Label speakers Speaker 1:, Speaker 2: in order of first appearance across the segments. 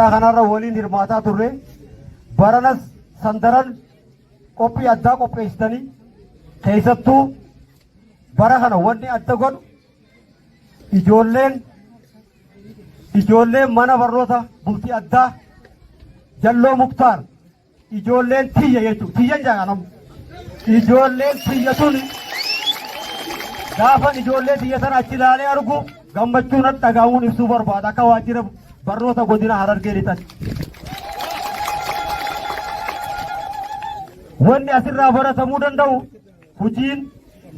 Speaker 1: Kanarra waliin hirmaataa turre baranas sandaran qophii addaa qopheessitanii keessattuu bara kana wanni adda godhu ijoolleen ijoolleen mana barnoota bultii addaa Jalloo Muktaar Ijoolleen tiyya jechuudha. Tiyyan jedha namni. Ijoolleen tiyya tun gaafan ijoollee tiyya sana achi ilaalee argu gammachuu natti dhaga'amuun ibsuu barbaada akka waajjira barnoota godina Harargee lixatti. Wanni asirraa baratamuu danda'u hojiin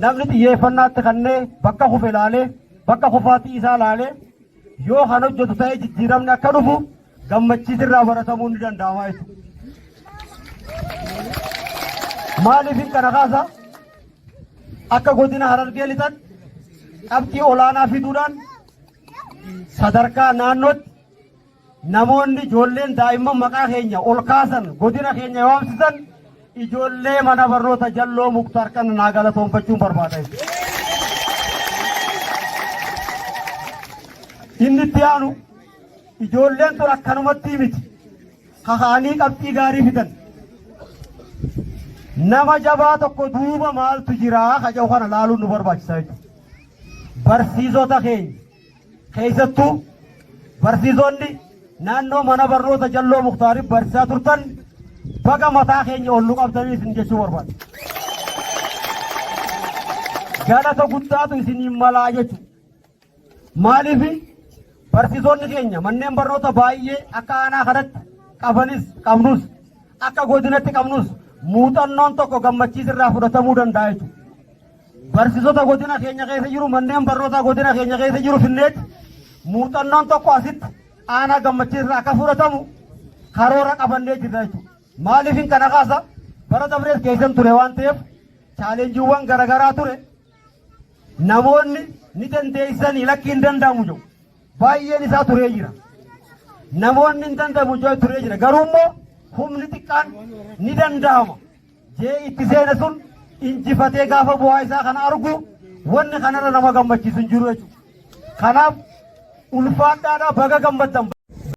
Speaker 1: namni xiyyeeffannaatti kannee bakka kufe laalee bakka kufaatii isaa laalee yoo kan hojjetu ta'e jijjiiramni akka dhufu Gammachiis irraa baratamuun ni danda'ama jechuudha. Maaliif kana kaasa? Akka godina Harargee lixatti qabxii olaanaa fiduudhaan sadarkaa naannootti namoonni ijoolleen daa'imman maqaa keenya ol kaasan godina keenya waamsisan ijoollee mana barnoota Jalloo Muktaar kana naa galatoonfachuun barbaada. Inni itti aanu Ijoolleen tun akkanumatti miti. Kaka'anii qabxii gaarii fidan. Nama jabaa tokko duuba maaltu jira ka jedhu kana laaluun nu barbaachisa jechuudha. Barsiisota keenya keessattuu barsiisonni naannoo mana barnoota Jalloo Muktaariif barsiisaa turtan baga mataa keenya ol nu qabdanii isin jechuu barbaada. Galata guddaatu isiniin malaa jechuudha. Maaliif barsiisonni keenya manneen barnoota baay'ee akka aanaa kanatti qabanis qabnus akka godinatti qabnus muuxannoon tokko gammachiis irraa fudhatamuu danda'a jechuudha. Barsiisota godina keenya keessa jiru manneen barnootaa godina keenya keessa jiru finneetti muuxannoon tokko asitti aanaa gammachiis irraa akka fudhatamu karoora qabannee jirra jechuudha. Maaliif hin kana kaasa bara dabrees keessan ture waan ta'eef chaalenjiiwwan garaagaraa ture. Namoonni ni dandeessanii lakki hin danda'amu jedhu. Baay'een isaa turee jira. Namoonni hin danda'amu jedhu turee jira. Garuu immoo humni xiqqaan ni danda'ama. Jee itti seene sun injifatee gaafa bu'aa isaa kana argu wanni kanarra nama gammachiisu hin jiru jechuudha. Kanaaf ulfaadhaadhaa baga gammaddan.